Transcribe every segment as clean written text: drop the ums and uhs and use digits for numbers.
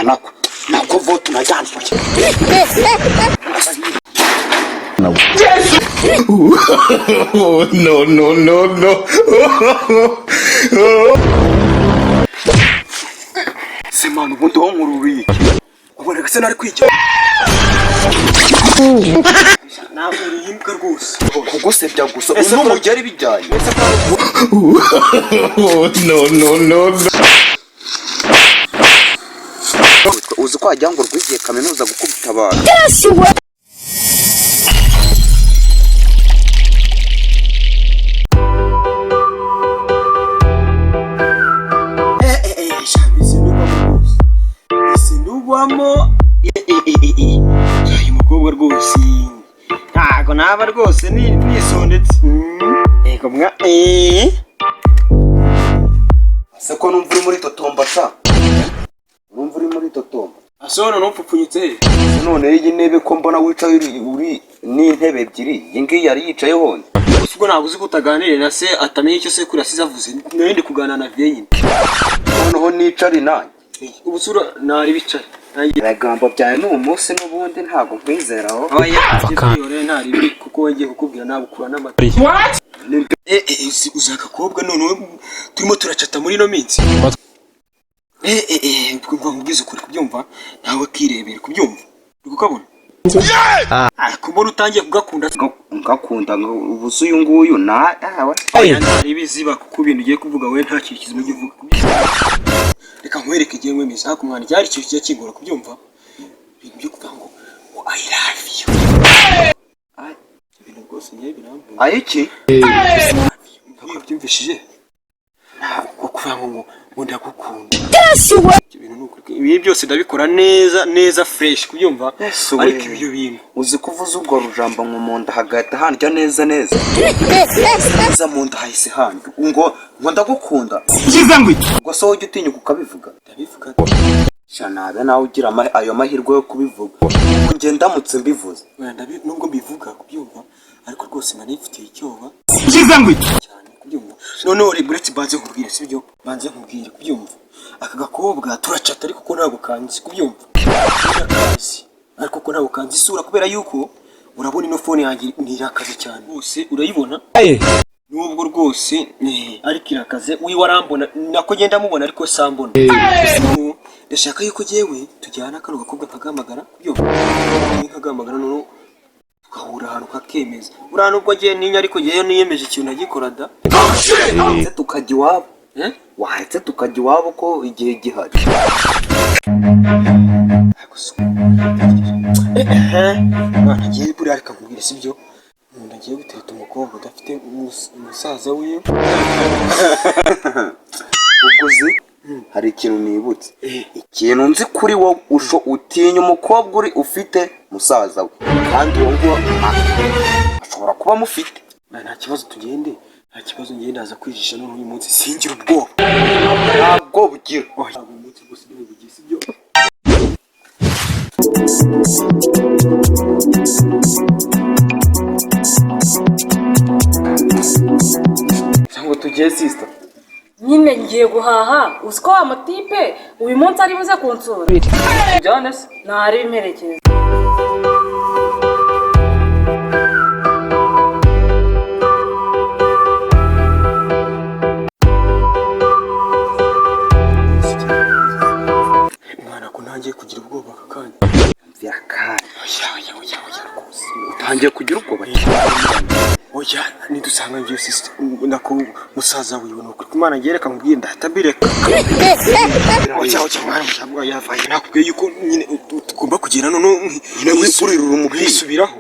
Oya, nako nako vo tunajyana. No, no, no, no. Se mwana, ubundi wowe nkururiye iki? Ubonaga se nari kwigira Nahuriye imbwa rwose. Kugusebya gusa. Ese n'umugeri bijyanye. No, no, no, no. Uzi ko wagira ngo rwigiye kaminuza gukubita abantu. Ese ndugwamo rwose, ese ndugwamo. Uyu mukobwa rwose ntago naba rwose nisondetse. Yego mwa. Se ko numva uri muri totomba sha, numva uri muri totomba? Asona ntupfupfunyitse he? Se none iyi ntebe ko mbona wicaye uri n'intebe ebyiri, iyi ngiyi yari yicayeho nde? Gusa ubwo ntabwo uzi ko utaganiriye na se atamenya icyo sekuru yasize avuze. Nari ndi kuganira na viye nyine. Noneho nicari nanjye? Ubu sura ntari bicare nanjye. Ibigambo byawe ni umunsi n'ubundi ntabwo nkwizeraho. Oya, byihorere, ntari bibi kuko wongeye kukubwira nabukura n'amata. Uzi agakobwa noneho turimo turacata muri ino minsi? Ngo nkubwize ukuri, kubyumva nawe kirebera, kubyumva uri kukabona. Ah, kubona utangiye kugakunda. Ngakunda ubu se uyu nguyu na awe? Oya, ntari biziba kuko ibintu ugiye kuvuga wowe nta kintu kizima ujya uvuga. Reka nkwereke igihe nkwemeza ariko mwana cyari ikintu kijya kingora kubyumva, ibintu byo kuvuga ngo "I love you". Ibintu rwose ngiye birambuye. Ayiki? Ntabwo byumvishije ko kuvuga ngo ndagukunda. Ibyo bintu ni ukuri, ibi byose ndabikora neza neza, fresh, kubyumva. Yesu we. Ariko ibyo bintu Uzi ko uvuze ubwo rujambo ngo mu nda hagahita handya neza neza neza, mu nda hahise handya ngo ndagukunda. Ubwo se wowe ujya utinyuka ukabivuga? Ndabivuga. Sha, nabe nawe ugira ayo mahirwe yo kubivuga. Ubu njye ndamutse mbivuze? Oya, nubwo mbivuga, kubyumva, ariko rwose nari mfitiye icyoba cyane, kubyumva. Noneho reba, uretse banze nkubwire, sibyo? Banze nkubwire, kubyumva, aka gakobwa turacata ariko ko ntabwo kanzi, kubyumva, kazi ariko ko ntabwo kanzi isura, kubera yuko urabona ino phone yanjye ntirakaze cyane rwose, urayibona, nubwo rwose ariko irakaze. Wiwe arambona, nako ngenda mubona ariko sambona. Ubu ndashaka yuko jyewe tujyana kano gakobwa nkagahamagara, kubyumva, nkagahamagara, noneho tugahura ahantu kakemeza. Buriya nubwo ngiye ntinya, ariko ngewe niyemeje ikintu agikora da. Waretse tukajya iwabo? Eh? Waretse tukajya iwabo ko igihe gihari? Ariko si mwana ngiye buriya, reka nkubwire, sibyo? Umuntu agiye gutereta umukobwa udafite umusaza wiwe. Ubwo uzi hari ikintu nibutse, ikintu nzi kuri wowe: usho utinya umukobwa uri ufite musaza we, kandi uwo nguwo ashobora kuba amufite. Nta kibazo, tugende, nta kibazo. Ngiye ndaza kwijisha none uyu munsi singira ubwoba. Ntabwo bugira. Oya, ntabwo uyu munsi rwose ndi bugiye, sibyo? Ngo tugiye, sister? Nyine ngiye guhaha. Uzi ko wa mutipe uyu munsi ari buze kunsura? Tujyane se? Ntari imperekeza. Mwana, ko ntangiye kugira ubwoba aka kanya? Vyakanya. Oya, oya, oya, oya rwose. Utangiye kugira ubwoba? Oya, nidusanga ngiye sister, nako musaza wiwe, ni ukuri kumana ngiye, reka nkubwire, ndahita mbireka. Oya, oya mwana, oya, yavaye. Nakubwiye yuko nyine tugomba kugenda noneho Nyine wikurira umupira. nkisubiraho.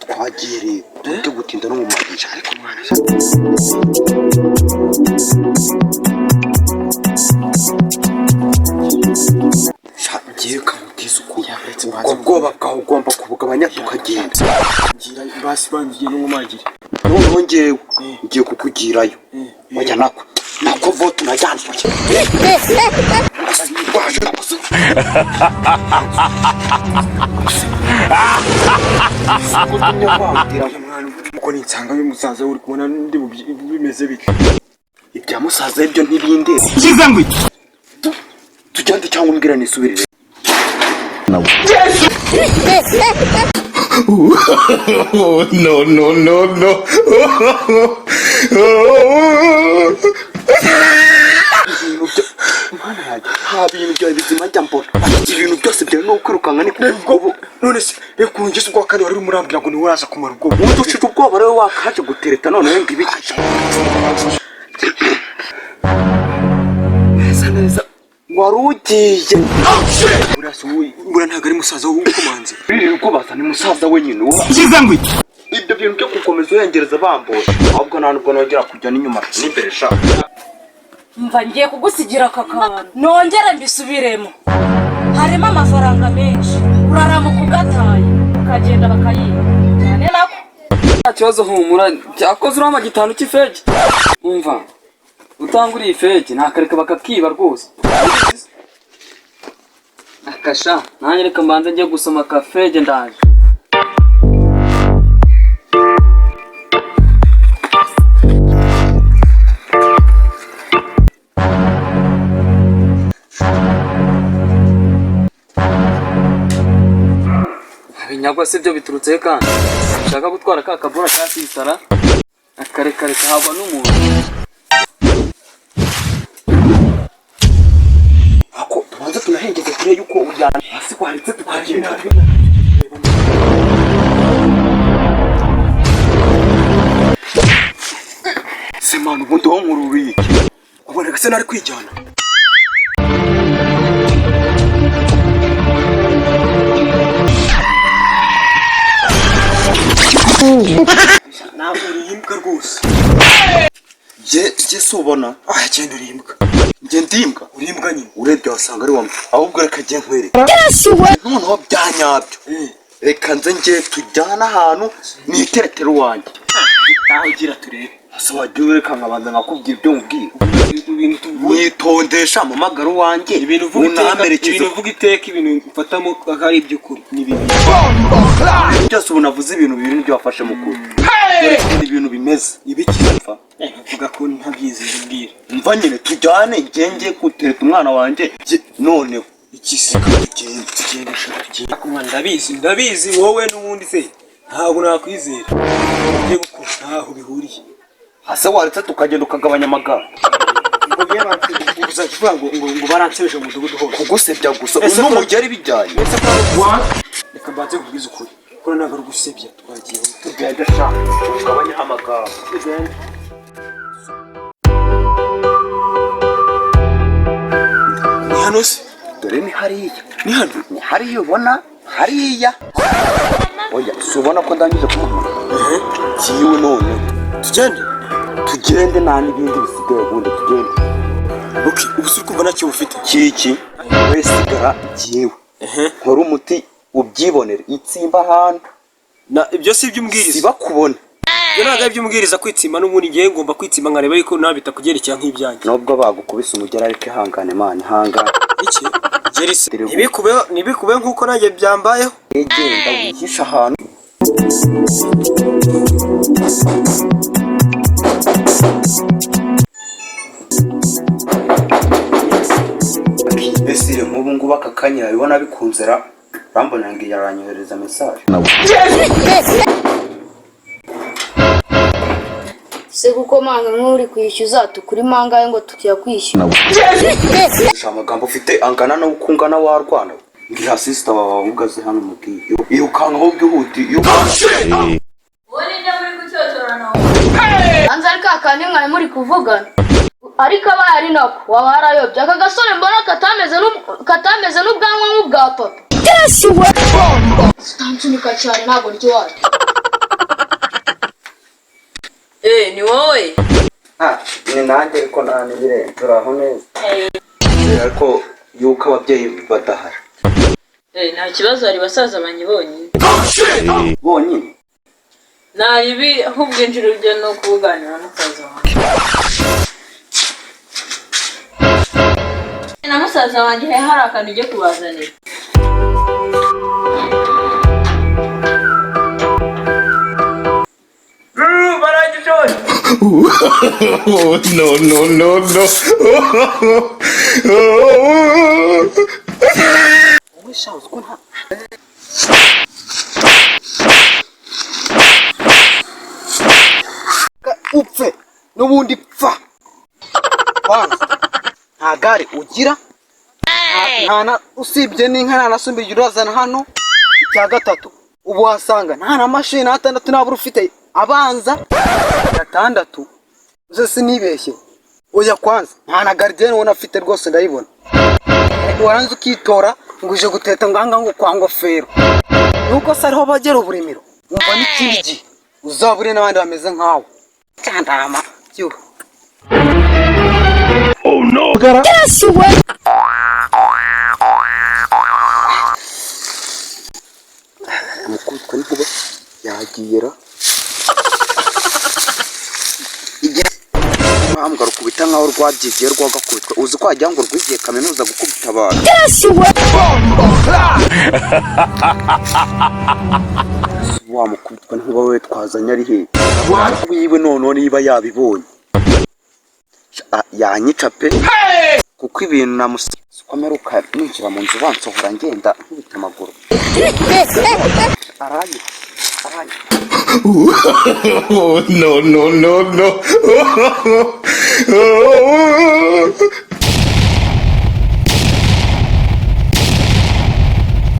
Twagiye rero, tureke gutinda no mu marira. Ariko mwana. Sha, ngiye kamubwiza ukuri. Uretse Ubwo mbanze. bwoba bwawe ugomba kubugabanya tukagenda. Ngira basi bangiye n'umumagire. Noneho ngewe ngiye kukugirayo. Oya, nako nako vo tunajyana. Waje nakoze. Oya mwana, uko ninsanga y'umusaza uri kubona ndi bimeze bite? Ibya musaza ibyo ntibindeba. Tujyane cyangwa umbwira nisubirire. No, no, no, no. Ibintu byo, Mana yanjye, nta bintu byawe bizima njya mbona. Ibintu byose byawe ni ukwirukanka, ni Ubwo none se reka ukuntu ngeze ubwa kane wari urimo urambwira ngo niwe uraza kumara ubwoba. Ubundi ushira ubwoba rero, wakaje gutereta noneho ngo ibiki neza neza wari ugiye. Buriya se wowe, buriya ntabwo ari musaza wowe ukomanze? Biri kubaza ni musaza we nyine uwo. Ibyo bintu byo gukomeza uhengereza bambora, ahubwo nta nubwo nongera kujya n'inyuma n'imbere sha. Mva, ngiye kugusigira aka kantu, nongere mbisubiremo. Harimo amafaranga menshi, uraramuka ugataye ukagenda bakayiba cyane nako. Nta kibazo, humura. Cyakoze urama 5 cy'ifegi. Umva, utanguriye ifegi nakareka bakakiba rwose. Akasha nanjye reka mbanze njye gusoma akafege, ndaje. Ibinyagwa si byo biturutse he kandi? Ushaka gutwara ka kabora ka sisara akarekare kahabwa n'umuntu. Ako tubanze tunahengeze kure yuko ujyana hasi waretse tukagenda. Se mwana, ubundi wowe nkururiye iki? Wabonaga se nari kwijyana? Ntabwo uri imbwa rwose. Jye si ubona? Ah, genda, uri imbwa. Njye ndimbwa? Uri imbwa nyine. Urebye wasanga ari wamwe. Ahubwo reka njye nkwereke noneho bya nyabyo. Reka nze njye tujyane ahantu niteretera uwanjye. Nawe ugira turebe. Ese wajya ureka nkabanza nkakubwira ibyo nkubwira? Ibintu tuvuga. Witondesha mpamagara uwanjye. Ibintu uvuga iteka. Unamperekeze. Ibintu uvuga iteka, ibintu mfatamo ko ari iby'ukuri ni bibi. Byose ubu navuze ibintu bibiri nibyo wafashe mukuru. Dore ukuntu ibintu bimeze. Ibiki? Mva. Uvuga ko ntabyizera, mbwira. Mva nyine, tujyane ngenge gutereta umwana wanjye. Noneho Iki se? Tugende. Tugende sha, tugende. Ariko ndabizi, ndabizi wowe n'ubundi se ntabwo nakwizera. Ugiye gukora ntaho bihuriye. Hase waretse tukagenda ukagabanya amagambo. Ngo uzajya uvuga ngo baransebeje mu mudugudu hose. Kugusebya gusa. Ese n'umugeri bijyanye. Ese ko reka mbanze nkubwize ukuri ko ntabwo ari ugusebya, twagiye. Tugende sha, ugabanye amagambo. Tugende. Ni hano se? Dore ni hariya. Ni hano? Ni hariya, ubona hariya? Oya, si ubona ko ndangije kumuhamagara kiwe? None Tugende. Tugende, nta n'ibindi bisigaye, ubundi tugende. Okay, ubu se uri kumva nta kintu ufite? Kiki we, sigara jyewe nkora umuti ubyibonere, itsimba ahantu. Na ibyo si ibyo umbwiriza. Sibakubona. Ibyo ntabwo ari ibyo umbwiriza kwitsimba, n'ubundi ngiye ngomba kwitsimba nkareba yuko nawe bitakugerekera nk'ibyanjye. Nubwo bagukubise umugera, ariko ihangane mana, ihangane. Iki gerise ntibikubeho, ntibikubeho nk'uko nanjye byambayeho. Genda wihishe ahantu. Mbese nk'ubu ngubu aka kanya yabibona bikunze ra, urambona ngo yaranyohereza message. Se gukomanga nk'uri kwishyuza, tukurimo angahe ngo tukiyakwishyura? Amagambo ufite angana n'uko ungana warwana. Mbwira sister wawe ahubwo aze hano mubwiye. Irukanka ahubwo, ihuti, irukanka. Uwo ni nde muri gucyocyorana? Hanze ari ka kandi mwari muri kuvugana, ariko abaye ari nako waba warayobye. Aka gasore mbona katameze n'ubwanwa nk'ubwa papa. Utansunika cyane, ntabwo ndyoha. Eh, ni wowe? Ah, ni nanjye, ariko nta n'ibirenze, turaho neza. Ariko yuko ababyeyi badahari. Eh, nta kibazo, hari basaza banjye bonyine. Bonyine? Nta ribi, ahubwo injira ujye no kubuganira na musaza wanjye. Na musaza wanjye hari akantu ugiye kubazanira. Barangije. No, no, no, no. Wowe sha, uzi ko nta upfe n'ubundi pfa. Kwanza nta gare ugira, nta na usibye n'inka nta na sumbirigi urazana hano. Icya gatatu, ubu wasanga nta na mashini atandatu nabura ufite abanza gatandatu uze, sinibeshye. Oya, kwanza nta na gardienne ubona afite rwose, ndayibona. Waranze ukitora ngo uje guteta ngo ahangaha ngo kwa Ngofero, nuko se ariho bagera uburimiro. Wumva n'ikindi gihe uzabure n'abandi bameze nkawe cyandama byo. Umukubitwa n'inkuba yagiye ra, igihe mpambwa rukubita nkaho rwabyigiye rwagakubitwa. Uzi ko wagira ngo rwigiye kaminuza gukubita abantu. Wa mukubitwa n'inkuba we twazanye ari hehe wiwe? Noneho niba yabibonye yanyica pe, kuko ibintu namusi ko mperuka ninjira mu nzu bansohora ngenda nkubita amaguru. Aranyica, aranyica. No, no, no, no.